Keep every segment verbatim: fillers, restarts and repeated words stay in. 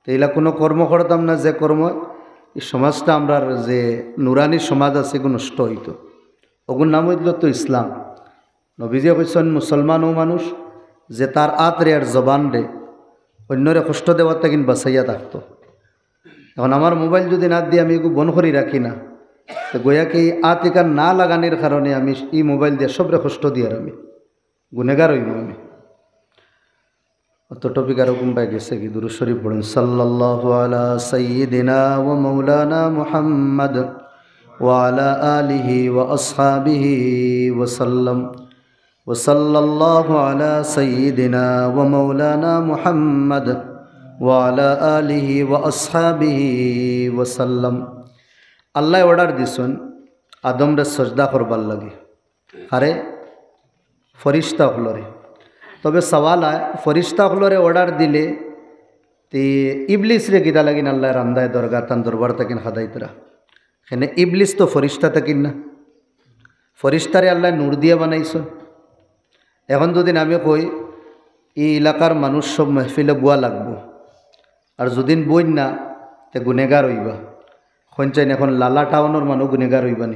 তে ইলা কুনু কর্ম করতাম না, যে কর্ম ই সমাজটা, আমরার যে নুরানি সমাজ আছে, ইগু নষ্ট অইতো। অগুর নাম অইলো তো ইসলাম। নবীজিয়ে কইছইন, মুসলমান অউ মানুষ যে তার আতরে আর জবানরে অইন্যরে কষ্ট দেওয়ার থাকি বাঁচাইয়া থাকতো। এখন আমার মোবাইল যুদি না দিয়া আমি ইগু বন্ধ করি রাখি না, তে গয়া কি আত ইখান না লাগানির কারণে আমি ই মোবাইল দিয়া সবরে কষ্ট দিয়ার আমি গুনেগার অইমু আমি। অত টপিক আরো কুনবায় গেছে কি? দুরূদ শরীফ পড়ইন, সাল্লাল্লাহু আলা সাইয়্যিদিনা ওয়া মাওলানা মুহাম্মদ ওয়া আলা আলিহি ওয়া আসহাবিহি ওয়া সাল্লাম। وصلى الله على سيدنا ومولانا محمد وعلى آله وأصحابه وسلم. আল্লায় অর্ডার দিছইন আদমরে সজদা করবার লাগি। কারে? ফিরিস্তা অকলরে। তবে সওয়াল আয়, ফিরিস্তা অকলরে অর্ডার দিলে তে ইবলিসরে কিতা লাগিন আল্লায় রান্দায় দরগা তান দরবার থাকি খেদাইতরা? কেনে ইবলিস তো ফিরিস্তা থাকি না। ফিরিস্তারে আল্লায় নূর দিয়া বানাইছইন। এখন যুদি আমি কই, ই এলাকার মানুষ সব মেহফিলো বওয়া লাগবো, আর যুদি বইন না, তে গুনেগার অইবা। কইন চাইন এখন লালা টাউনর মানুষ গুনেগার অইবা নি?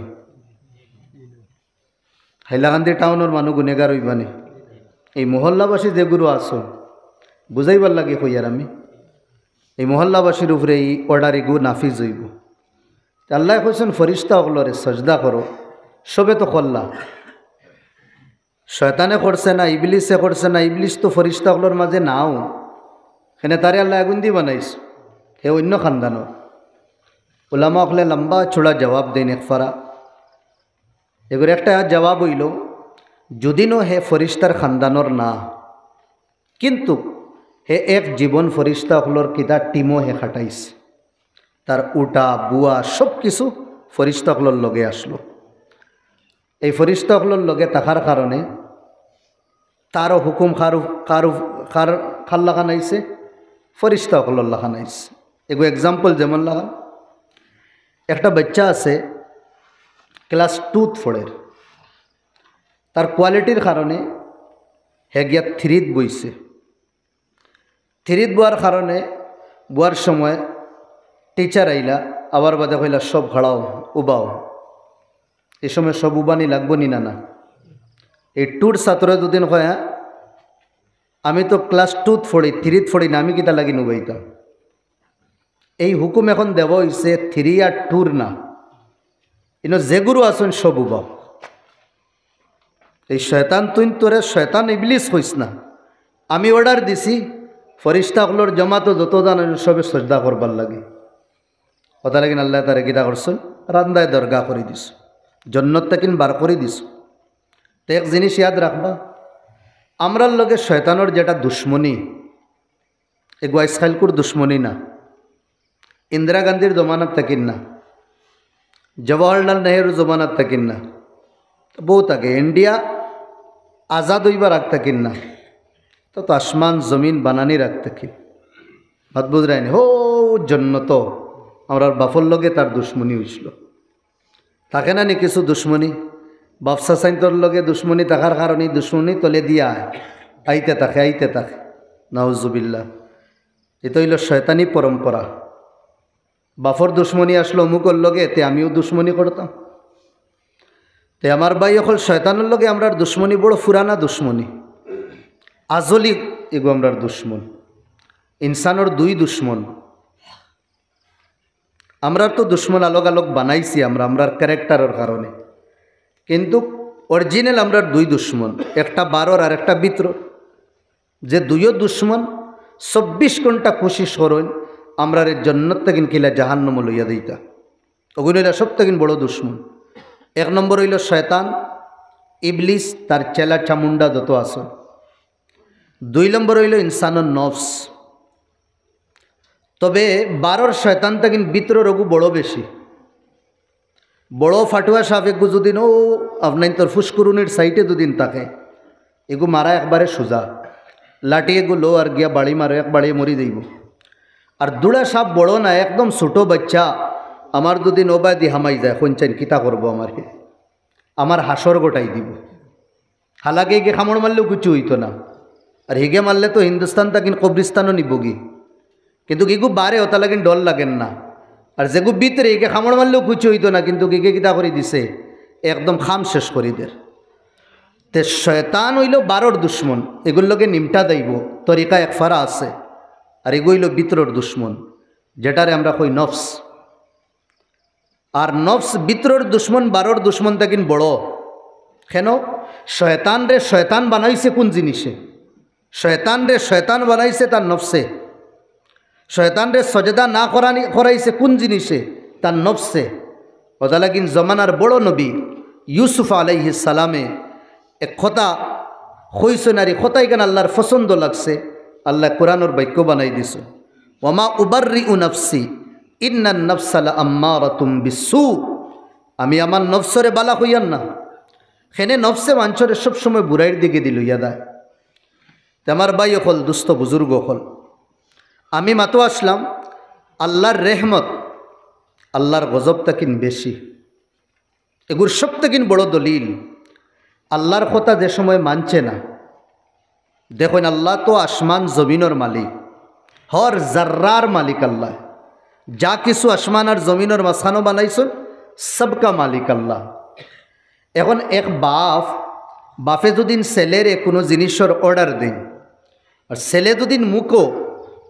হাইলাকান্দি টাউনর মানুষ গুনেগার অইবা নি? এই মহল্লাবাসী যেগুলো আছইন, বুঝাইবার লাগি কইয়ার আমি, এই মহল্লাবাসীর উপরে ই অর্ডার ইগু নাফিজ অইবো। তে আল্লায় কইছইন, "ফিরিস্তা অকলরে সজদা করো।" সবে তো করলা। শয়তানে করছে না, ইবলিসে করছে না, ইবলিস তো ফিরিস্তা অকলর মাঝে নাও। কেনে তারে আল্লায় আগুন দি বানাইছইন, হে অইন্য খান্দানর। উলামা অকলে লম্বা চুড়া জবাব দেইন এক ফারা। এগুর একটা জবাব অইলো, যুদিনও হে ফিরিস্তার খান্দানর না, কিন্তু হে এক জীবন ফিরিস্তা অকলর কিতা টিমো হে খাটাইছে। তার উঠা, বওয়া সব কিছু ফিরিস্তা অকলর লগে আছলো। এই ফিরিস্তা অকলর লগে থাকার কারণে তারও হুকুম কার, কার, কার, কার লাখান আইছে? ফিরিস্তা অকলর লাখান আইছে। এগু এক্সাম্পল যেমন লাখান, একটা বাচ্চা আছে ক্লাস টুত পড়ের, তার কোয়ালিটির কারণে হে গিয়া থ্রিত বইছে। থ্রিত বওয়ার কারণে বওয়ার সময় টিচার আইলা, আবার বাদে কইলা, "সব খাড়াও, উবাও।" এই সময় সব উবানি লাগবো নি না, না? এই টুর ছাত্র দুদিন কয়, "হ্যাঁ, আমি তো ক্লাস টুত পড়ি, থ্রিত পড়ি না, আমি কিতা লাগি নুবাইতাম?" এই হুকুম এখন দেওয়া অইছে থ্রি আর টুর না, ইনো যেগুরু আছইন সব উবাও। এই শয়তান তুইন তোরে শয়তান ইবলিস কইস না। আমি অর্ডার দিছি, ফিরিস্তা অকলর জমাতো যত জন আছইন সবে সজদা করবার লাগি। কথা লাগিন আল্লায় তারে কিতা করছইন? রান্দায় দরগা করি দিছইন, জন্নত থাকি বার করি দিছইন। তে এক জিনিস ইয়াদ রাখবা, আমরার লগে শয়তানর যেটা দুশমনি, এগু আইজকাইলকুর দুশমনি না, ইন্দিরা গান্ধীর জমানাত থাকি না, জওহরলাল নেহেরুর জমানাত থাকি না, বউত আগে, ইন্ডিয়া আজাদ অইবার আগ থাকি না, তো, তো আসমান জমিন বানানির আগ থাকি। মাত বুঝরায়নি? হো জন্নত আমরার বাফর লগে তার দুশমনি অইছিল। থাকে না নি কিছু দুশমনি? বাফ চাচাইন্তর লগে দুশমনি থাকার কারণে দুশমনি তলে দিয়া আয়, আইতে থাকে, আইতে থাকে। নাউজুবিল্লাহ। ইটা অইলো শয়তানি পরম্পরা। বাফর দুশমনি আছলো অমুকর লগে, তে আমিও দুশমনি করতাম। তে আমার ভাই অকল, শয়তানর লগে আমরার দুশমনি বড় পুরানা দুশমনি, আজলি এগু আমরার দুশমন। ইনসানর দুই দুশমন। আমরার তো দুশমন আলগ আলগ বানাইছি আমরা, আমরার ক্যারেক্টারর কারণে, কিন্তু অরিজিনাল আমরার দুই দুশমন, একটা বারর আর একটা ভিতরর। যে দুইও দুশমন চব্বিশ ঘন্টা কোশিশ করইন আমরারে জন্নত থাকি কিলা জাহান্নামো লইয়া দিতা। অগুইন অইলা সব থাকি বড় দুশমন। এক নম্বর অইলো শয়তান, ইবলিস, তার চেলা চামুন্ডা যত আছে। দুই নম্বর অইলো ইনসানর নফস। তবে বারর শয়তান থাকি ভিতরর অগু বড় বেশি। বড় ফাটুয়া সাপ এগু যুদি অউ আপনাইন্তর ফুসকুরুনির সাইডে যুদি থাকে, এগু মারা একবারে সুজা। লাঠি এগু লও আর গিয়া বাড়ি মারো, এক বাড়িয়ে মরি যাইবো। আর দুড়া সাপ বড় না, একদম ছোট বাইচ্চা, আমার যুদি অবায়দি হামাই যায়, কইন চাইন কিতা করবো আমারে? আমার হাশর গটাই দিবো। হালাকে ইগে কামড় মারলেও কিচ্ছু অইতো না, আর হিগে মারলে তো হিন্দুস্তান থাকি কবরিস্তানও নিবোগি। কিন্তু ইগু বারে, অতা লাগিন ডর লাগের না। আর যেগু ভিতরে, ইগে কামড় মারলেও কুছু অইতো না, কিন্তু ইগে কিতা করি দিছে, একদম কাম শেষ করি দের। তে শয়তান অইলো বারর দুশমন, ইগুর লগে নিমটা দাইবো, তরিকা এক ফারা আছে। আর ইগু অইলো ভিতরর দুশমন, যেটারে আমরা কই নফস। আর নফস ভিতরর দুশমন বারর দুশমন থাকিন বড়। কেন? শয়তানরে শয়তান বানাইছে কোন জিনিসে? শয়তানরে শয়তান বানাইছে তার নফসে। শয়তানরে সজদা না করানি-, করাইছে কোন জিনিসে? তার নফসে। অতা লাগিন জমানার বড় নবী ইউসুফ আলাইহিস সালামে এক কথা কইছইন, আর ই কথা ইখান আল্লাহর পছন্দ লাগছে, আল্লায় কোরআনর বাক্য বানাই দিছইন, "ওয়ামা উবাররিউ নাফসি, ইন্নান নাফসা লাআম্মারাতুম বিসসু।" আমি আমার নফসরে বালা কইয়ার না। কেনে নফসে মানষরে সবসময় বুরাইর দিকেদি লইয়া যায়। তে আমার ভাই অকল, দুস্ত বুজুর্গ অকল, আমি মাতো আছলাম, আল্লাহর রেহমত, আল্লাহর গজব থাকিন বেশি। ইগুর সব থাকিন বড় দলিল, আল্লাহর কথা যে সময় মানছে না। দেখইন, আল্লাহ তো আসমান জমিনর মালিক, হর জাররার মালিক আল্লাহ। যা কিছু আসমান আর জমিনর মাঝখানো বানাইছইন, সবকা মালিক আল্লাহ। এখন এক বাফ, বাফে যদিন ছেলেরে কুনু জিনিসর order দেইন, আর ছেলে যদিন মুখো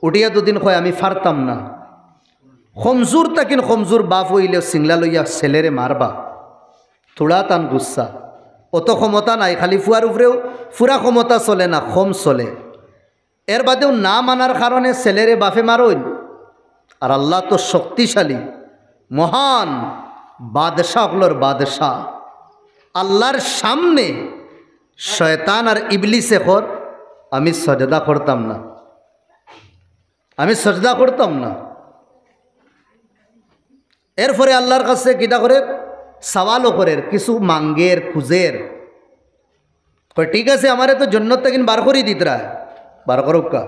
উঠিয়া যদিন কয়, "আমি পারতাম না", কমজুর থাকিন কমজুর বাফ অইলেও সিংলা লইয়া ছেলেরে মারবা, থুড়া তান গুসা। অত ক্ষমতা নাই, খালি ফুয়ার উপরেও, ফুরা ক্ষমতা চলে না, কম চলে। এর বাদেও না মানার কারণে ছেলেরে বাফে মারইন। আর আল্লাহ তো শক্তিশালী, মহান, বাদশাহ অকলর বাদশাহ। আল্লাহর সামনে শয়তান আর ইবলিসে কর, "আমি সজদা করতাম না, আমি সজদা করতাম না।" এরপরে আল্লাহর কাছে কিতা করের? সওয়ালও করের, কিছু মাঙ্গের, খুঁজের। কয়, "ঠিক আছে, আমারে তো জন্নত থাকিন বার করি দিতরা, বার করউক্কা।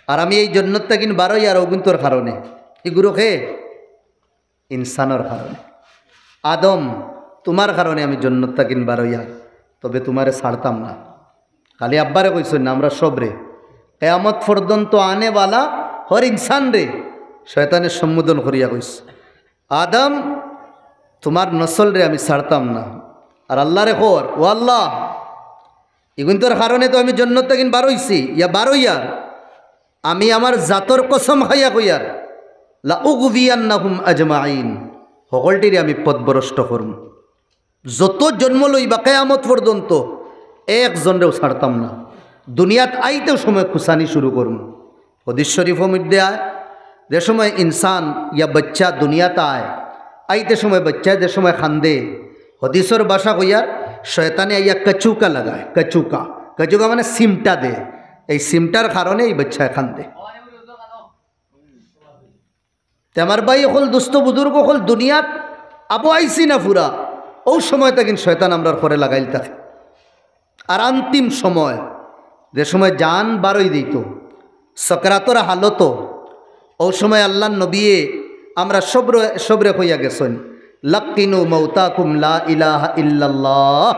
আর আমি এই জন্নত থাকিন বার অইয়ার অগুইন্তর কারণে।" ইগুরে কে? ইনসানর কারণে। "আদম, তুমার কারণে আমি জন্নত থাকিন বার অইয়ার, তবে তুমারে ছাড়তাম না।" খালি আব্বারে কইছইন না, আমরা সবরে। কিয়ামত পর্যন্ত আনেওয়ালা হর ইনসানরে শয়তানে সম্বোধন করিয়া কইছে, "আদম, তুমার নসলরে আমি ছাড়তাম না।" আর আল্লাহরে কর, "ও আল্লাহ, ইগুইন্তর কারণে তো আমি জন্নত থাকিন বার অইছি, ইয়া বার অইয়ার, আমি আমার জাতর কসম খাইয়া কইয়ার, লা উগবিয়ান্নাহুম আজমাইন, হকলটিরে আমি পথভ্রষ্ট করমু। যত জন্ম লইবা কিয়ামত পর্যন্ত একজনরেও ছাড়তাম না। দুনিয়াত আইতেও সময় খুসানি শুরু করমু।" হাদিস শরীফর মধ্যে আয়, যে সময় ইনসান ইয়া বাচ্চা দুনিয়াত আয়, আইতে সময় বাচ্চায় যে সময় কান্দে, হাদিসর ভাষা কইয়ার, শয়তানে আইয়া কচুকা লাগায়, কচুকা, কচুকা মানে চিমটা দে, এই চিমটার কারণে এই বাচ্চায় কান্দে। তে আমার ভাই অকল, দুস্ত বুজুর্গ অকল, দুনিয়াত আবো আইছি না ফুরা, অউ সময় থাকিন শয়তান আমরার করে লাগাইল থাকে। আর আন্তিম সময়, যে সময় জান বারই দিত, সকরাতর হালত, অউ সময় আল্লাহর নবিয়ে আমরা সবরে, সবরে কইয়া গেছইন, "লাক্কিনু মাউতাকুম লা ইলাহা ইল্লাল্লাহ।"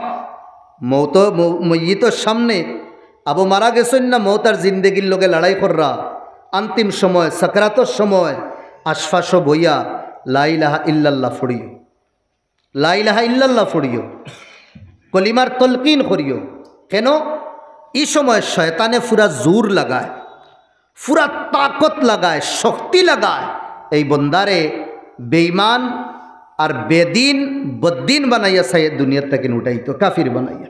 মৌত, মৌ-, মইয়িতর সামনে আবো মারা গেছইন না, মৌত আর জিন্দেগির লগে লড়াই কররা, আন্তিম সময়, সকরাতর সময় আশপাশো বইয়া লা ইলাহা ইল্লাল্লাহ ফড়িও। লা ইলাহা ইল্লাল্লাহ ফড়িও, কলিমার তলকিন করিও। কেন? ই সময় শয়তানে ফুরা জোর লাগায়, ফুরা তাকত লাগায়, শক্তি লাগায়, এই বন্দারে বেঈমান আর বেদিন, বদ্দিন বানাইয়া সাইয়ে দুনিয়ার থাকিন উঠাইতো, কাফির বানাইয়া।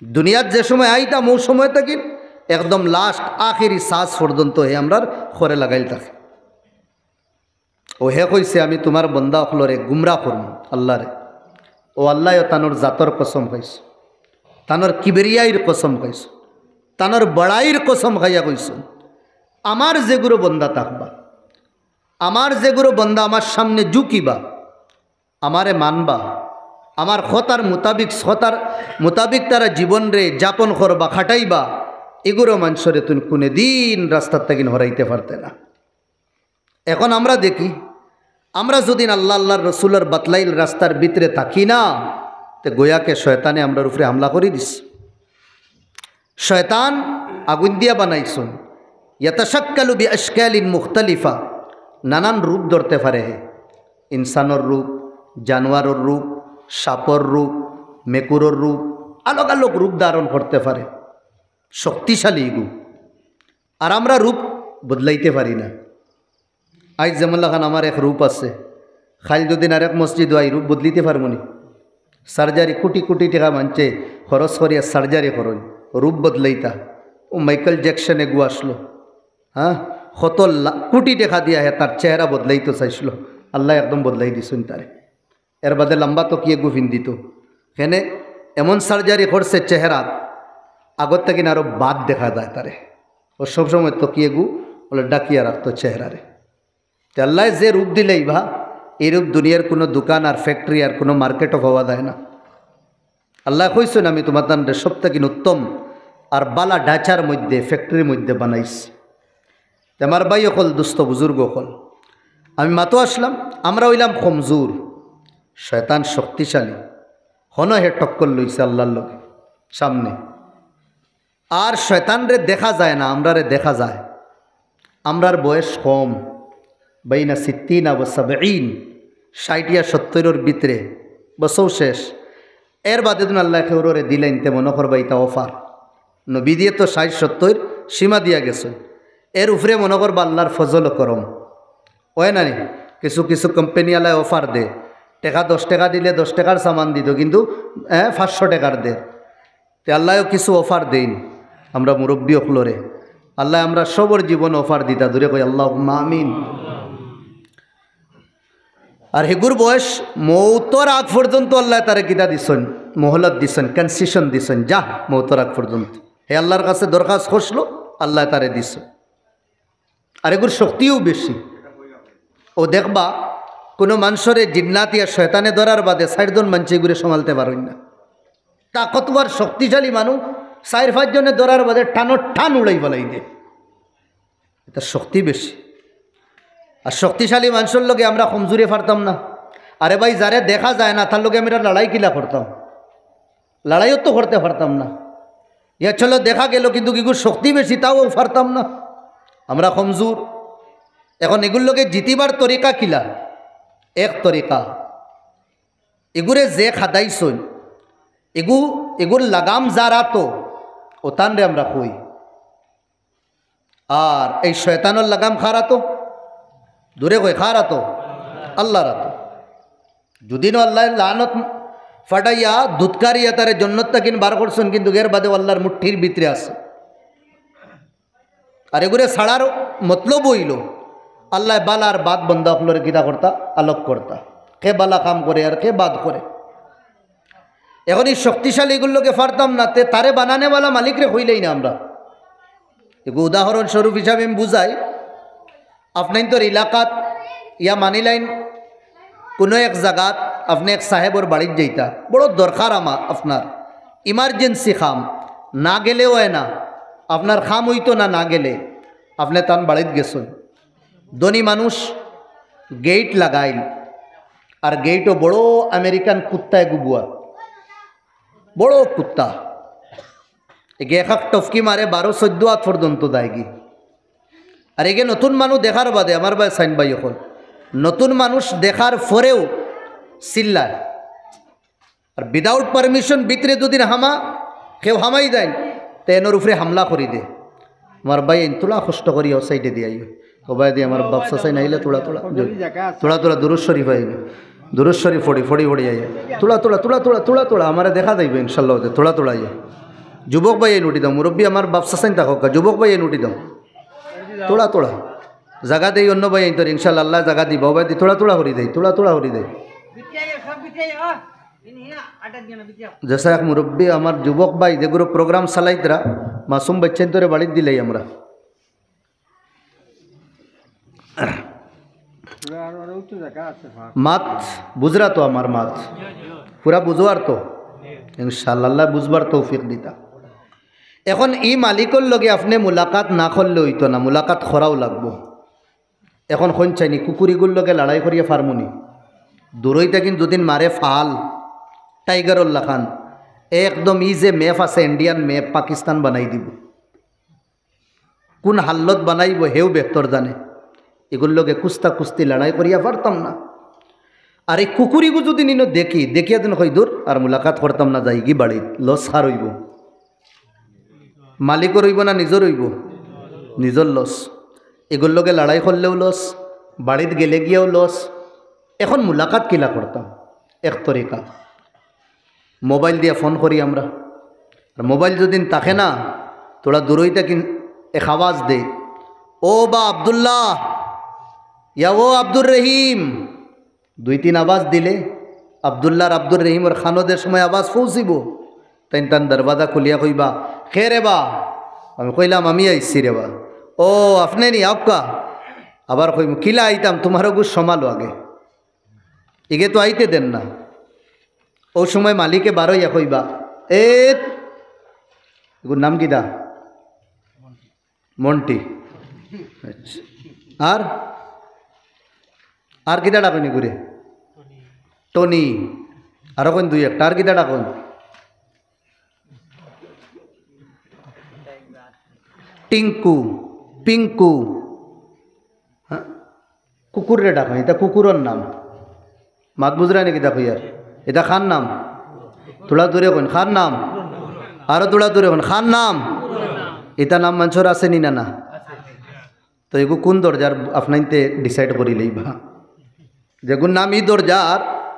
দুনিয়াত যে সময় আইতাম, অউ সময় থাকিন একদম লাস্ট, আখেরি শ্বাস পর্যন্ত হে আমরার করে লাগাইল থাকে। অউ হে কইছে, "আমি তুমার বন্দা অকলরে গুমরা করমু।" আল্লাহরে, অউ আল্লায়ও তানর জাতর কসম খাইছে, তানর কিবরিয়াইর কসম খাইছে, তানর বড়াইর কসম খাইয়া কইছে, "আমার যেগুরো বন্দা থাকবা, আমার যেগুরো বন্দা আমার সামনে ঝুঁকিবা, আমারে মানবা, আমার কথার মোতাবিক, কথার মোতাবিক তারা জীবনরে যাপন করবা, খাটাইবা, ইগুরো মানষরে তুমি কুনুদিন রাস্তার থাকিন হরাইতে পারতে না।" এখন আমরা দেখি, আমরা যদিন আল্লাহ, আল্লাহর রসুলর বাতলাইল রাস্তার ভিতরে থাকি না, তে গোয়াকে শয়তানে আমরার উপরে হামলা করি দিছে। শয়তান আগুন দিয়া বানাইছইন, ইয়াতাশাক্কালু বিআশকালিন মুখতালিফা, নানান রূপ ধরতে পারে হে। ইনসানর রূপ, জানোয়ারর রূপ, সাপর রূপ, মেকুরর রূপ, আলোক আলোক রূপ ধারণ করতে পারে। শক্তিশালী ইগু। আর আমরা রূপ বদলাইতে পারি না। আইজ যেমন লাখান আমার এক রূপ আছে, খাইল যদি আরেক মসজিদ হয়, রূপ বদলিতে পারবো নি? সার্জারি, কোটি কোটি টেকা মানষে খরচ করিয়া সার্জারি করইন, রূপ বদলাইতা। ও মাইকেল জ্যাকসন এগু আসলো, হ্যাঁ, কত লা-, কোটি টেকা দিয়া হে তার চেহারা বদলাইতো চাইছিল, আল্লায় একদম বদলাই দিছইন তারে। এর বাদে লম্বা তকিয়ে গু ফিন্দিত। কেনে? এমন সার্জারি করছে চেহারাত, আগর থাকি আরো বাদ দেখা যায় তারে। ও সবসময় তকিয়ে গু বলে ডাকিয়া রাখতো চেহারারে। তে আল্লায় যে রূপ দিলাইবা, এই রূপ দুনিয়ার কোনো দোকান আর ফ্যাক্টরি আর কোনো মার্কেটও পাওয়া যায় না। আল্লায় কইছইন, "আমি তোমার তানরে সব থাকি উত্তম আর বালা ঢাঁচার মধ্যে, ফ্যাক্টরির মধ্যে বানাইছি।" তে আমার ভাই অকল, দোস্ত বুজুর্গ অকল, আমি মাতো আসলাম, আমরা অইলাম কমজোর, শয়তান শক্তিশালী। হনো হে টক্কর লইছে আল্লাহর লগে সামনে। আর শয়তানরে দেখা যায় না, আমরারে দেখা যায়। আমরার বয়স কম, বাইনা সিত্তিনা ওয়া সাবঈন, ষাইট ইয়া সত্তইরর ভিতরে, বছর শেষ। এর বাদে দিন আল্লায় কেউররে দিলাইন, তে মনো করবা ইতা অফার। নবীজিয়ে তো ষাইট সত্তইর সীমা দিয়া গেছইন, এর উপরে মনো করবা আল্লাহর ফজল ও করম। অয় না নি? কিছু কিছু কোম্পানি আলায় অফার দে, টেকা দশ টেকা দিলে দশ টেকার সামান দিত, কিন্তু, এ, পাঁচশো টেকার দে। তে আল্লায়ও কিছু অফার দেইন আমরা মুরব্বি অকলরে। আল্লায় আমরা সবর জীবন অফার দিতা, দূরে কই আল্লাহুম্মা আমিন। আর হেগুর বয়স মৌতর আগ পর্যন্ত আল্লায় তারে কিতা দিছইন? মহলত দিছইন, কনসেশন দিছইন, যা মৌতর আগ পর্যন্ত। হে আল্লাহর কাছে দরখাস্ত করছিল, আল্লায় তারে দিছইন। আর এগুর শক্তিও বেশি। ও দেখবা, কোনো মানষরে জিন্নাত ইয়া শয়তানে ধরার বাদে চাইরজন মানষে এগুরে সামালতে পারইন না। তাকতওয়ার শক্তিশালী মানুষ চাইর পাঁচজনে ধরার বাদে টানো টান উড়াই ফালাই দে। ইতা শক্তি বেশি। আর শক্তিশালী মানষর লগে আমরা কমজোরে পারতাম না। আরে ভাই, যারে দেখা যায় না, তার লগে আমরা লড়াই কিলা করতাম? লড়াইও তো করতে পারতাম না। ইয়া চলো, দেখা গেল, কিন্তু কিগুর শক্তি বেশি, তাও পারতাম না। আমরা কমজোর। এখন এগুর লগে জিতিবার তরিকা কিলা? এক তরিকা, এগুরে যে খাদাইছইন, এগু, এগুর লাগাম যার আতো, ও তানরে আমরা কই। আর এই শয়তানর লাগাম কার আতো? দূরে কই, কার আতো? আল্লাহর আতো। যদিনও আল্লায় লানত ফাটাইয়া, দুৎকারিয়া তারে জন্নত থাকি বার করছইন, কিন্তু এর বাদেও আল্লাহর মুঠির ভিতরে আছে। আর এগুরে ছাড়ার মতলব অইলো, আল্লায় বালা আর বাদ বন্দা অকলরে কিতা করতা? আলোক করতা। কে বালা কাম করে আর কে বাদ করে। এখন এই শক্তিশালী এগুর লগে পারতাম না, তে তারে বানানেওয়ালা মালিকরে কইলাই না আমরা। এগু উদাহরণস্বরূপ হিসাবে আমি বুঝাই, আপনাইনতর এলাকাত ইয়া মানিলাইন কোনো এক জাগাত আপনে এক সাহেবর বাড়িত যাইতা, বড় দরকার আমা-, আপনার ইমার্জেন্সি কাম, না গেলেও অয় না, আপনার কাম অইতো না, না গেলে আপনে তান বাড়িত গেছইন। ধনী মানুষ গেইট লাগাইল, আর গেইটও বড় আমেরিকান কুত্তা এগু বুয়া, বড় কুত্তা। এগে এক এক টফকি মারে, বারো চৈদ্দ আত পর্যন্ত যায়গি। আর এগে নতুন মানুষ দেখার বাদে, আমার ভাই সাইন ভাই অকল, নতুন মানুষ দেখার পরেও চিল্লায়। আর without permission ভিতরে যদি হামা, কেউ হামাই যায়, তে এনর উপরে হামলা করি দে। আমার ভাইয়াইন থুড়া কষ্ট করি ও সাইডে দিয়া আইও। ও ভাই দি আমার বাপ চাচাইন আইলে থুড়া থুড়া, থুড়া থুড়া দুরুদ শরীফ আইবে। দুরুদ শরীফ পড়ি, পড়ি, পড়ি আইও। থুড়া থুড়া, থুড়া থুড়া, থুড়া থুড়া। আমারে দেখা যাইবে ইনশাআল্লাহ, থুড়া থুড়া আইও। যুবক ভাইয়াইন উঠি দাও, মুরব্বি আমার বাপ চাচাইন থাকউক্কা, যুবক ভাইয়াইন উঠি দাও। থুড়া থুড়া। জাগা দেই অন্য ভাইয়াইনতরে, ইনশাআল্লাহ আল্লায় জাগা দিবা। ও ভাই দি থুড়া থুড়া করি দেই, থুড়া থুড়া করি দেই। যেসা এক মুরব্বি আমার যুবক ভাই, যেগুলো program চালাইতরা, মাসুম বাচ্চাইনতরে বাড়িত দিলাই আমরা। মাত বুঝরা তো আমার মাত? পুরা বুঝোয়ার তো? ইনশাআল্লাহ, আল্লায় বুঝবার তৌফিক দিতা। এখন ই মালিকর লগে আপনে মুলাকাত না করলে অইতো না, মুলাকাত করাও লাগবো। এখন কইন চাইনি, কুকুরিগুর লগে লড়াই করিয়া পারমুনি? দূরই থাকি যদিন মারে ফাল, টাইগারর লাখান, একদম ই যে map আছে, Indian map, পাকিস্তান বানাই দিব। কুন হাল্লত বানাইবো, হেউ বেহতর জানে। ইগুর লগে কুস্তা কুস্তি লড়াই করিয়া পারতাম না। আর ই কুকুর ইগু যুদি নিনো দেখি, দেখিয়া দিন কই, "দূর, আর মুলাকাত করতাম না, যাইগি বাড়িত, লস কার অইবো? মালিকর অইবো না নিজর অইবো?" নিজর লস। ইগুর লগে লড়াই করলেও লস, বাড়িত গেলে গিয়াও লস। এখন মুলাকাত কিলা করতাম? এক তরিকা, মোবাইল দিয়া ফোন করি আমরা। আর মোবাইল যুদি থাকে না, থুড়া দূরই থাকি এক আওয়াজ দে, "ও বা আব্দুল্লাহ, ইয়া ও আব্দুর রহিম।" দুই তিন আওয়াজ দিলে আব্দুল্লাহ আর আব্দুর রহিমর কানো যে সময় আওয়াজ পৌঁছিবো, তাইন তান দরওয়াজা খুলিয়া কইবা, "কে রে বা?" আমি কইলাম, "আমি আইছি রে বা।" "ও, আপনে নি, আউক্কা।" আবার কইমু, "কিলা আইতাম, তুমার অগু সামালো আগে।" ইগে তো আইতে দেন না। অউ সময় মালিকে বারইয়া কইবা, "এ, ইগুর নাম কিতা?" "মন্টি।" আচ্ছা। "আর, আর কিতা ডাকইন ইগুরে?" "টনি।" আরো কইন দুই একটা, "আর কিতা ডাকইন?" "টিঙ্কু, পিঙ্কু।" হ্যাঁ? কুকুররে ডাকইন, ইতা কুকুরর নাম। মাত বুঝরায় নি কিতা কইয়ার? ইতা কার নাম? থুড়া জুরে কইন, কার নাম? আরো থুড়া জুরে কইন, কার নাম? ইতা নাম মানষর আছে নি না, না? তো ইগু কুন দরজার, আপনাইন্তে decide করি লইবা। যেগুর নাম ই দরজার,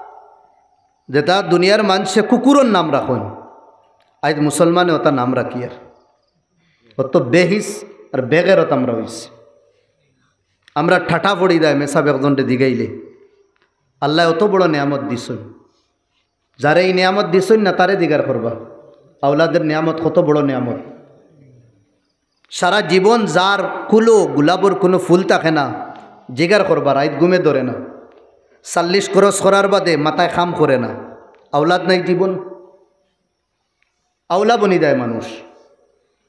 যেটা দুনিয়ার মানষে কুকুরর নাম রাখইন, আইজ মুসলমানে ওটা নাম রাখিয়ার। অত বেহিস আর বেগেরত আমরা অইছি। আমরা ঠাটা পড়ি দেয় মেসাব একজনরে জিগাইলে। আল্লায় অত বড় নিয়ামত দিছইন, যারে ই নিয়ামত দিছইন না, তারে জিগার করবা। আওলাদের নিয়ামত কত বড় নিয়ামত। সারা জীবন যার কুলো গুলাবর কুনু ফুল থাকে না, জিগার করবা, রাইত ঘুমে ধরে না। চল্লিশ খরচ করার বাদে মাথায় কাম করে না, আওলাদ নাই জীবন। আওলা বনি যায় মানুষ।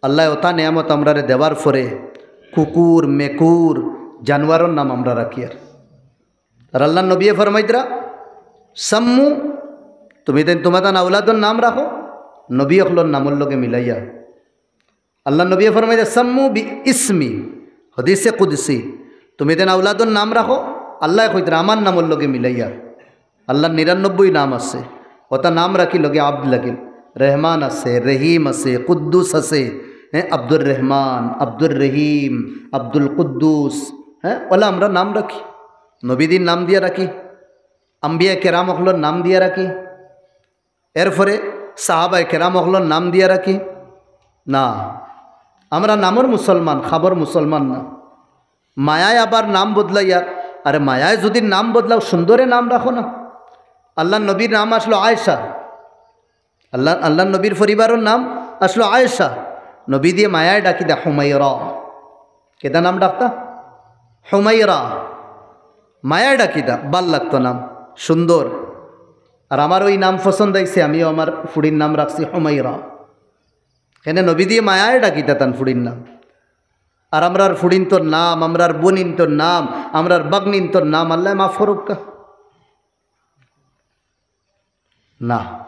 আল্লায় ওটা নিয়ামত আমরারে দেওয়ার পরে কুকুর, মেকুর, জানোয়ারর নাম আমরা রাখিয়ার। আর আল্লার নবীয়ে ফরমাইতরা, "সাম্মু", তুমি তাইন তুমাতান আওলাদর নাম রাখো নবী অকলর নামর লগে মিলাইয়া। আল্লার নবীয়ে ফরমাইতরা, "সাম্মু বি ইসমি", হাদিসে কুদসি, তুমি তাইন আওলাদর নাম রাখো, আল্লায় কইতরা, "আমার নামর লগে মিলাইয়া।" আল্লার নিরানব্বই নাম আছে, ওটা নাম রাখি লগে আব্দ লাগিল। রহমান আছে, রহিম আছে, কুদ্দুস আছে, হ্যাঁ, আব্দুর রহমান, আব্দুর রহিম, আব্দুল কুদ্দুস, হ্যাঁ, ওলা আমরা নাম রাখি, নবীদির নাম দিয়া রাখি, আম্বিয়া কেরাম অকলর নাম দিয়া রাখি, এরপরে সাহাবায়ে কেরাম অকলর নাম দিয়া রাখি। না, আমরা নামর মুসলমান, খাবর মুসলমান না। মায়ায় আবার নাম বদলাইয়ার। আরে মায়ায় যুদি নাম বদলাও, সুন্দরে নাম রাখো না। আল্লার নবীর নাম আসলো আয়েশা, আল্লাহ, আল্লার নবীর পরিবারর নাম আসলো আয়েশা। নবীদিয়ে মায়ায় ডাকিতা হুমাইরা। কিতা নাম ডাকতা? হুমাইরা। মায়ায় ডাকিতা, ভাল লাগতো নাম, সুন্দর। আর আমার ওই নাম পছন্দ অইছে, আমিও আমার ফুড়ির নাম রাখছি হুমাইরা। কেনে নবীদিয়ে মায়ায় ডাকিতা তান ফুড়ির নাম। আর আমরার ফুড়িন্তর নাম, আমরার বনিন্তর নাম, আমরার বাগনিন্তর নাম, আল্লায় মাফ করউক্কা। না,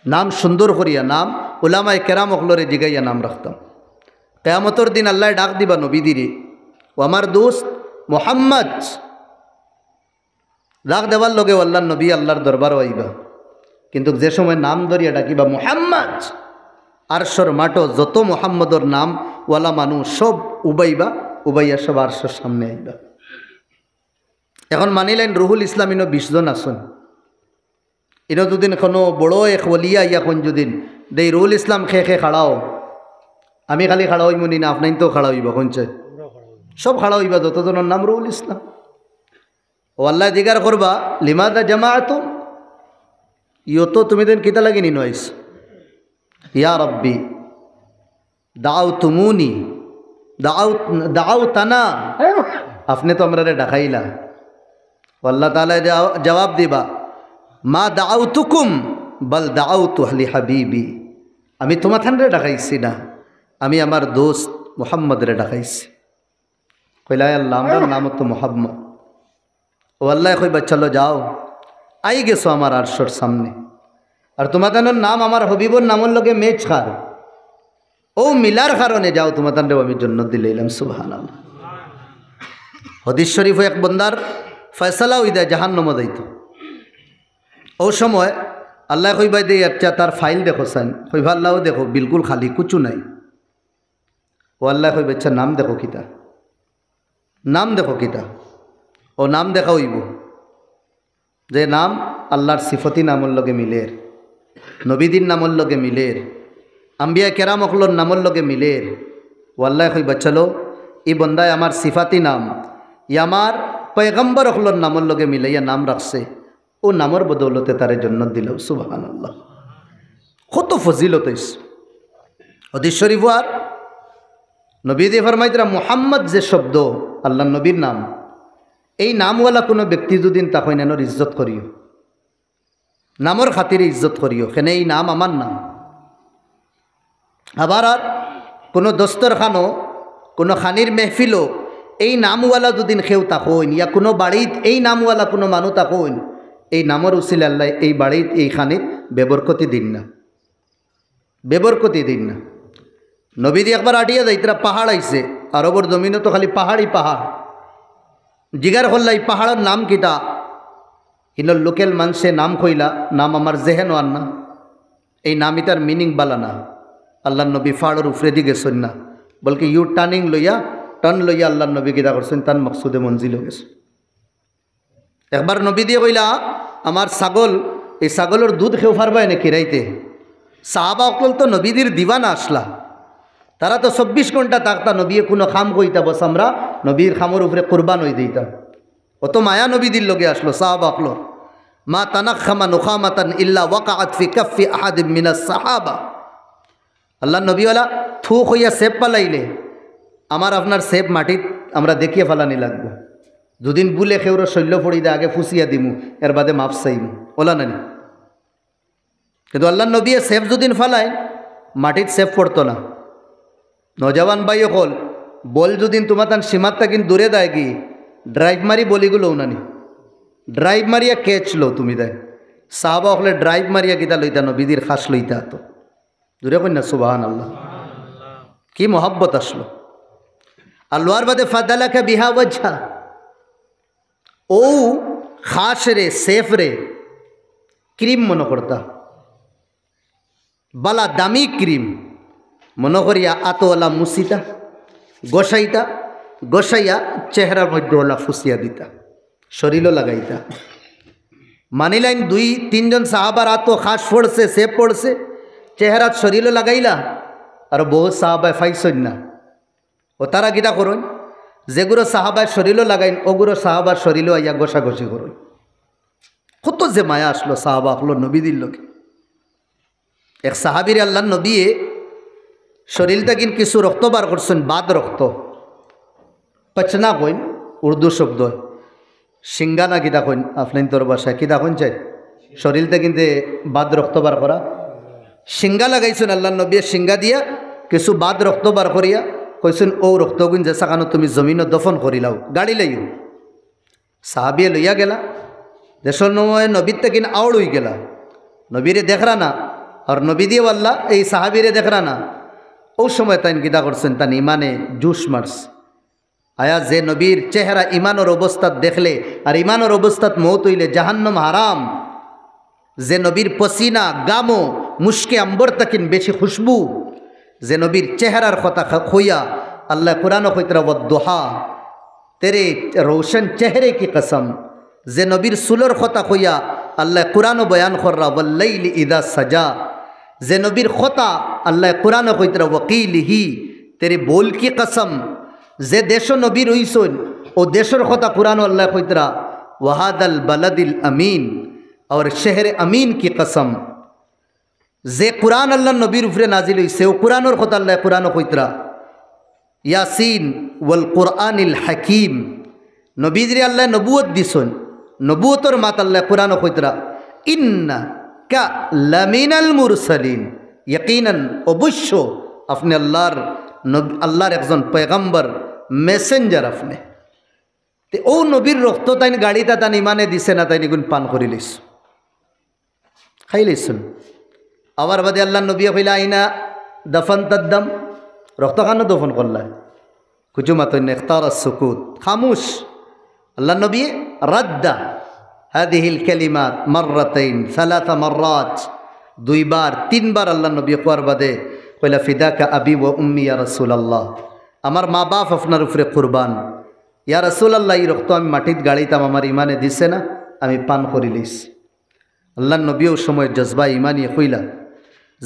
নাম সুন্দর করিয়া নাম, উলামায়ে কেরাম অকলরে জিগাইয়া নাম রাখতাম। কিয়ামতর দিন আল্লায় ডাক দিবা নবীদিরে, "ও আমার দোস্ত মুহাম্মদ।" ডাক দেওয়ার লগে আল্লার নবী আল্লার দরবারো আইবা, কিন্তু যে সময় নাম ধরিয়া ডাকিবা মুহাম্মদ, আরশর মাঠো যত মুহাম্মদর নাম ওয়ালা মানুষ সব উবাইবা, উবাইয়া সব আরশর সামনে আইবা। এখন মানিলাইন রুহুল ইসলাম ইনো বিশ জন আছইন, ইনো যুদিন কুনু বড় এক ওলিয়া আইয়া কইন যুদিন, "দেই রুহুল ইসলাম খে খে খাড়াও", আমি খালি খাড়া অইমু নি না, আপনাইনতেও খাড়া অইবা, কইনছে? সব খাড়া অইবা, যত জনর নাম রুহুল ইসলাম। ও আল্লায় জিগার করবা, "লিমাযা জামা'তুম?" ইয়তো তুমি দেন কিতা লাগি নিনো আইছ? ইয়া রাব্বি, দাআউতুমুনি, দাআউত-, দাআউতানা, আপনে তো আমরারে ডাকাইলা। ও আল্লাহ তাআলায় জা-, জবাব দিবা, "মা দাআউতুকুম বাল দাআউতু লিহাবিবি।" আমি তুমাতানরে ডাকাইছি না, আমি আমার দোস্ত মুহাম্মদরে ডাকাইছি। কইলা, "আয় আল্লাহ, আমরার নাম তো মুহাম্মদ।" ও আল্লায় কইবা, "চলো যাও, আই গেছো আমার আরশর সামনে। আর তুমাতানর নাম আমার হাবিবর নামর লগে match খার।" অউ মিলার কারণে যাও, তুমাতানরেও আমি জন্নত দিলাইলাম। সুবহানাল্লাহ। হাদিস শরিফো এক বন্দার ফয়সালা অইযায় জাহান্নামো যাইতো। অউ সময় আল্লায় কইবা দে, "আচ্ছা, তার ফাইল দেখো চাইন।" কইবা, "আল্লাহ, অউ দেখো, বিলকুল খালি, কুছু নাই।" অউ আল্লায় কইবা, "আচ্ছা, নাম দেখো কিতা?" নাম দেখো কিতা? অউ নাম দেখা অইবো যে নাম আল্লার সিফতি নামর লগে মিলের, নবীদির নামর লগে মিলের, আম্বিয়া কেরাম অকলর নামর লগে মিলের। অউ আল্লায় কইবা, "চলো, ই বন্দায় আমার সিফাতি নাম, ই আমার পয়গম্বর অকলর নামর লগে মিলাইয়া নাম রাখছে, অউ নামর বদৌলতে তারে জন্নত দিলাও।" সুবহানাল্লাহ। কত ফজিলত অইছে। হাদিস শরিফো আর নবীজিয়ে ফরমাইতরা, মুহাম্মদ যে শব্দ, আল্লার নবীর নাম, এই নামওয়ালা কুনু ব্যক্তি যুদি থাকইন, এনর ইজ্জত করিও, নামর খাতিরে ইজ্জত করিও, কেনে এই নাম আমার নাম। আবার আর কুনু দস্তরখানো, কুনু খানির মেহফিলো এই নামওয়ালা যুদি কেউ থাকইন, ইয়া কুনু বাড়িত এই নামওয়ালা কুনু মানুষ থাকইন, এই নামর উসিলে আল্লায় এই বাড়িত, এই খানিত বেবরকতি দিন না। বেবরকতি দিন না। নবীজি একবার আটিয়া যাইতরা, পাহাড় আইছে, আরবর জমিনো তো খালি পাহাড়ই পাহাড়। জিগার করলা, "ই পাহাড়র নাম কিতা?" হিনর লোকাল মানষে নাম কইলা, নাম আমার জেহেনো আর না। এই নাম ইতার মিনিং বালা না। আল্লার নবী পাহাড়র উপরেদি গেছইন না, বলকি ইউ টার্নিং লইয়া, টার্ন লইয়া আল্লার নবী কিতা করছইন, তান মকসুদে মঞ্জিলো গেছইন। একবার নবীজিয়ে কইলা, "আমার ছাগল, এই ছাগলর দুধ কেউ পারবায় নি খিরাইতে?" সাহাবা অকল তো নবীজির দিওয়ানা আছলা, তারা তো চব্বিশ ঘন্টা থাকতা, নবীয়ে কুনু কাম কইতা, বস আমরা নবীর কামর উপরে কুরবান অই দিতাম। অত মায়া নবীজির লগে আছলো সাহাবা অকলর। "মা তানাখামা নুখামাতান ইল্লা ওয়াকাআত ফি কাফফি আহাদিম মিনাস সাহাবা।" আল্লার নবীওয়ালা থু কইয়া সেফ ফালাইলে, আমার আপনার সেফ মাটিত আমরা দেখিয়া ফালানি লাগবো। যুদিন বুলে কেউরো শৈল্য পড়ি দে, আগে ফুসিয়া দিমু, এর বাদে মাফ চাইমু, অলা নানি? কিন্তু আল্লার নবীয়ে সেফ যুদিন ফালাইন, মাটিত সেফ পড়তো না। নওজোয়ান ভাই অকল, বল যুদিন তুমাতান সীমার থাকিন দূরে যায়গি, ড্রাইভ মারি বল ইগু লও নানি? ড্রাইভ মারিয়া ক্যাচ লও তুমি দেয়। সাহাবা অকলে ড্রাইভ মারিয়া কিতা লইতা? নবীজির খাস লইতা তো। জুরে কইন না, সুবহানাল্লাহ। কি মহব্বত আছলো। আর লওয়ার বাদে ফাদালাকা বিহা ওয়াজহা। অউ খাসরে, সেফরে ক্রিম মনো করতা। বালা দামি ক্রিম মনো করিয়া আতো অলা মুছিতা, ঘষাইতা, ঘষাইয়া চেহারার মধ্যে অলা ফুসিয়া দিতা, শরীলো লাগাইতা। মানিলাইন দুই তিনজন সাহাবার আতো খাস পড়ছে, সেফ পড়ছে, চেহারাত শরীলো লাগাইলা, আর বহুত সাহাবায় পাইছইন না। অউ তারা কিতা করইন? যেগুরো সাহাবায় শরীলো লাগাইন, অগুরো সাহাবার শরীলো আইয়া ঘষাঘষি করইন। কত যে মায়া আছলো সাহাবা অকলর নবীজির লগে। এক সাহাবিরে আল্লার নবীয়ে শরীল থাকিন কিছু রক্ত বার করছইন, বাদ রক্ত, পচনা কইন উর্দু শব্দ, শিঙ্গা না কিতা কইন, আপনাইনতর ভাষায় কিতা কইন চাই, শরীল থাকিন যে বাদ রক্ত বার করা, শিঙ্গা লাগাইছইন আল্লার নবীয়ে, শিঙ্গা দিয়া কিছু বাদ রক্ত বার করিয়া কইছইন, "অউ রক্তগুইন যেছাখানো তুমি জমিনো দফন করিলাও, গাড়িলাইও।" সাহাবিয়ে লইয়া গেলা, দেশর নময় নবীর থাকিন আওড় অইগেলা, নবীরে দেখরা না, আর নবীজিয়েও আল্লা এই সাহাবিরে দেখরা না। অউ সময় তাইন কিতা করছইন, তান ইমানে জুশ মারছে। আয়া যে নবীর চেহারা ইমানর অবস্থাত দেখলে আর ইমানর অবস্থাত মউত অইলে জাহান্নাম হারাম, যে নবীর পসিনা, গামো, মুশকে আম্বর থাকিন বেশি খুশবু, যে নবীর চেহারার কথা খ-, কইয়া আল্লায় কুরআনো কইতরা, "ওয়াদ্দুহা, তেরে রোশন চেহারে কি কসম।" যে নবীর চুলর কথা কইয়া আল্লায় কুরআনো বয়ান কররা, "ওয়াল্লাইলি ইদা সাজা।" যে নবীর কথা আল্লায় কুরআনো কইতরা, "ওয়াকিলিহি, তেরে বোল কি কসম।" যে দেশো নবী রইছইন, অউ দেশর কথা কুরআনো আল্লায় কইতরা, "ওয়াহাদাল বালাদিল আমিন।" আর শহরে আমিন কি কসম, যে কুরআন আল্লার নবীর উপরে নাজিল অইছে, অউ কুরআনর কথা আল্লায় কুরআনো কইতরা, ইয়াসিন ওয়াল কুরআনিল হাকিম। নবীজিরে আল্লায় নবুয়ত দিছইন, নবুয়তর মাত আল্লায় কুরআনো কইতরা, "ইন্নাকা লামিনাল মুরসালিন।" ইয়াকিনান, অবশ্য আপনে আল্লার নব-, আল্লার একজন পয়গম্বর, মেসেঞ্জার আপনে। তে অউ নবীর রক্ত তাইন গাড়িতা তান ইমানে দিছে না, তাইন ইগুন পান করিলিছইন, খাইলিছইন। আবার বাদে আল্লার নবীয়ে কইলা, "আইনা দাফানতাদ দাম?" রক্ত খানো দফন করলা, কুচু মাতইন না, ইখতারা সুকুত, খামুশ। আল্লাহর নবী রাদ্দা হাদিহিল কালিমাত মাররাতাইন, সালাসা মাররাত, দুইবার, তিনবার আল্লাহর নবী কওয়ার বাদে কইলা, "ফিদাকা আবি ওয়া উম্মি ইয়া রাসূলুল্লাহ, আমার মা বাপ আপনার উপরে কুরবান। ইয়া রাসূলুল্লাহ, এই রক্ত আমি মাটিত গাড়িতাম, আমার ইমানে দিছে না, আমি পান করিলিছি।" আল্লাহর নবী ও সময় জজবা ইমানি কইলা,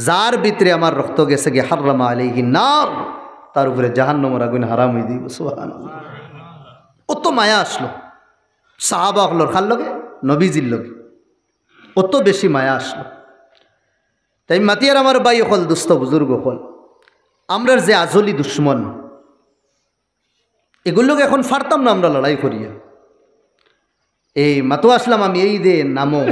"যার ভিতরে আমার রক্ত গেছে গি হাররামা আলাইহিন নার, তার উপরে জাহান্নামের আগুন হারাম অই দিবো।" সুবহানাল্লাহ। অত মায়া আসলো সাহাবা অকলর কার লগে? নবীজির লগে। অত বেশি মায়া আসলো। তাই মাতিয়ার আমার ভাই অকল, দোস্ত বুজুর্গ অকল, আমরার যে আজলি দুশমন, এগুলোর লগে এখন পারতাম না আমরা লড়াই করিয়া। এই মাতো আসলাম আমি, এই যে নামো,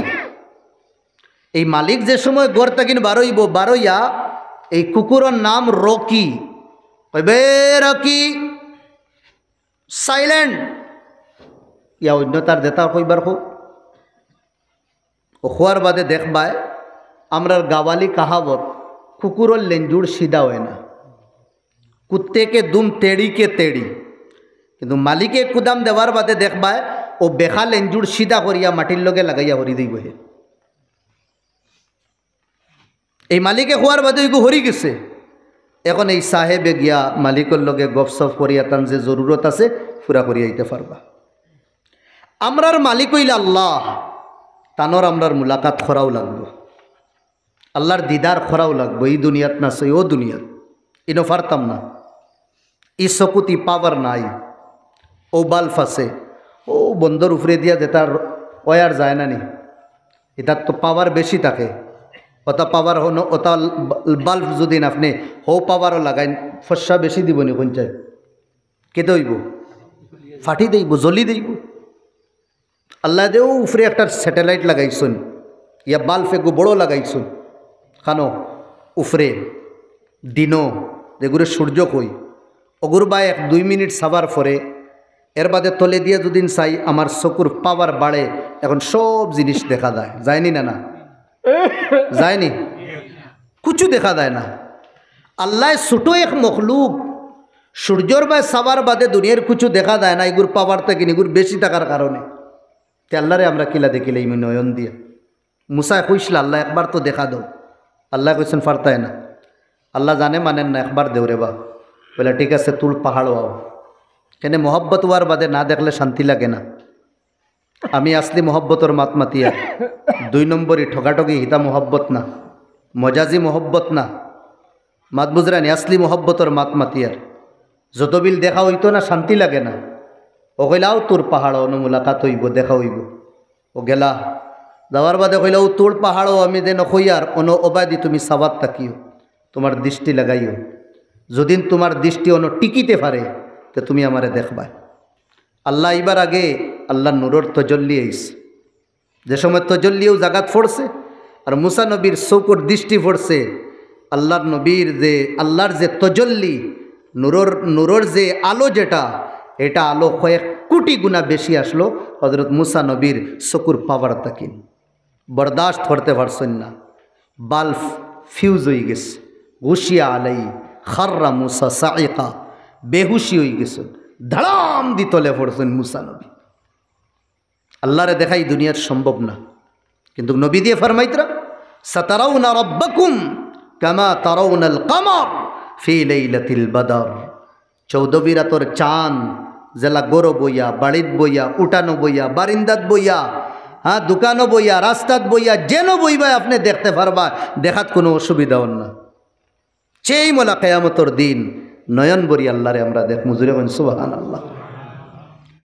এই মালিক যে সময় ঘর থাকি বারইবো, বারইয়া এই কুকুরর নাম রকি, কইবে, "রকি, silent।" ইয়া অন্য তার দেতা কইবার কো। ও কওয়ার বাদে দেখবায়, আমরার গাওয়ালি কাহাবত, কুকুরর লেঞ্জুর সিধা অয় না, কুত্তে কে দুম তেড়ি কে তেড়ি। কিন্তু মালিকে কুদাম দেওয়ার বাদে দেখবায়, ও বেকা লেঞ্জুর সিধা করিয়া মাটির লগে লাগাইয়া হরি দিবো হে। এই মালিকে কওয়ার বাদে ওইগু হরি গেছে। এখন এই সাহেবে গিয়া মালিকর লগে গপসপ করিয়া তান যে জরুরত আছে, পুরা করিয়া আইতে পারবা। আমরার মালিক অইলা আল্লাহ, তানর আমরার মুলাকাত করাও লাগবো, আল্লাহর দিদার করাও লাগবো। এই দুনিয়াত না সই, ও দুনিয়াত, ইনো পারতাম না। ই চকুত ই power নাই। ও বাল্ব আছে, ও বন্দর উপরে দিয়া যেতার ওয়ার যায় না নি, এটার তো power বেশি থাকে। ওটা power হনো, ওটা বাল্ব যদি না আপনি হো powerও লাগাইন, ফর্সা বেশি দিবো নি কোন চাই? কেটে অইবো, ফাটি দেইবো, জ্বলি দেইবো। আল্লাহ দেও উপরে একটা satellite লাগাইছইন, ইয়া বাল্ব এগু বড় লাগাইছইন। খানো উপরে দিনো যেগুরে সূর্য কই, ওগুর বা এক দুই মিনিট সাবার পরে, এর বাদে তলে দিয়া যদি চাই, আমার চকুর power বাড়ে, এখন সব জিনিস দেখা যায়, যায়নি না? না যায়নি? কুচু দেখা যায় না। আল্লাহ ছোট এক মখলুক, সূর্যর বায় সাবার বাদে দুনিয়ার কুচু দেখা যায় না, এগুর power থাকি নি, এগুর বেশি থাকার কারণে। তে আল্লাহরে আমরা কিলা দেখিলে ইমে নয়ন দিয়া? মুসায় কইসলা, "আল্লাহ, একবার তো দেখা দেও।" আল্লাহ কইছেন, "পারতায় না।" আল্লাহ জানে মানেন না, "একবার দেও রে বা।" বলে, "ঠিক আছে, তুল পাহাড়ো আও।" কেনে মহব্বত হওয়ার বাদে না দেখলে শান্তি লাগে না। আমি আসলি মহব্বতর মাত মাতিয়ার। দুই নম্বরই ঠগাঠগি, হিতা মহব্বত না, মজাজি মহব্বত না। মাত বুঝরানি? আসলি মহব্বতর মাত মাতিয়ার। যত বিল দেখা অইতো না, শান্তি লাগে না। ও কইলা, "আও তুর পাহাড়ো, অনো মুলাকাত অইবো, দেখা অইবো।" ও গেলা, যাওয়ার বাদে কইলা, "ও তুর পাহাড়ো, আমি যেন কইয়ার, অনো অবাদি তুমি সাবাত থাকিও, তুমার দৃষ্টি লাগাইও। যদিন তুমার দৃষ্টি অনো টিকিতে পারে, তে তুমি আমারে দেখবায়।" আল্লাহ ইবার আগে আল্লাহর নূরর তজল্লি আইছে। যে সময় তজল্লিও জাগাত পড়ছে, আর মুসা নবীর চকুর দৃষ্টি পড়ছে, আল্লাহর নবীর যে, আল্লাহর যে তজল্লি, নূরর, নূরর যে আলো যেটা, এটা আলো কয়েক কোটি গুণা বেশি আসলো হযরত মুসা নবীর চকুর power থাকি। বরদাস্ত করতে পারছইন না, বাল্ব fuse অই গেছে। গুশিয়া আলাই, খাররা মুসা সাইকা, বেহুশি অই গেছে, ধড়াম দি তলে পড়ছইন মুসা নবী। আল্লাহরে দেখাই দুনিয়ার সম্ভব না, কিন্তু নবী দিয়ে ফরমাইতরা, "সাতারাউনা রাব্বাকুম কামা তারাউনাল কামার ফি লাইলাতিল বাদার।" চৌদ্দবি রাতর চান যেলা গরো বইয়া, বাড়িত বইয়া, উঠানো বইয়া, বারিন্দাত বইয়া, হ্যাঁ, দোকানো বইয়া, রাস্তাত বইয়া, যেন বইবায় আপনি দেখতে পারবা, দেখাত কোনো অসুবিধা অর না। সেই মোলা কেয়ামতর দিন নয়ন ভরি আল্লাহরে আমরা দেখমু। জুরে কইন সুবহানাল্লাহ।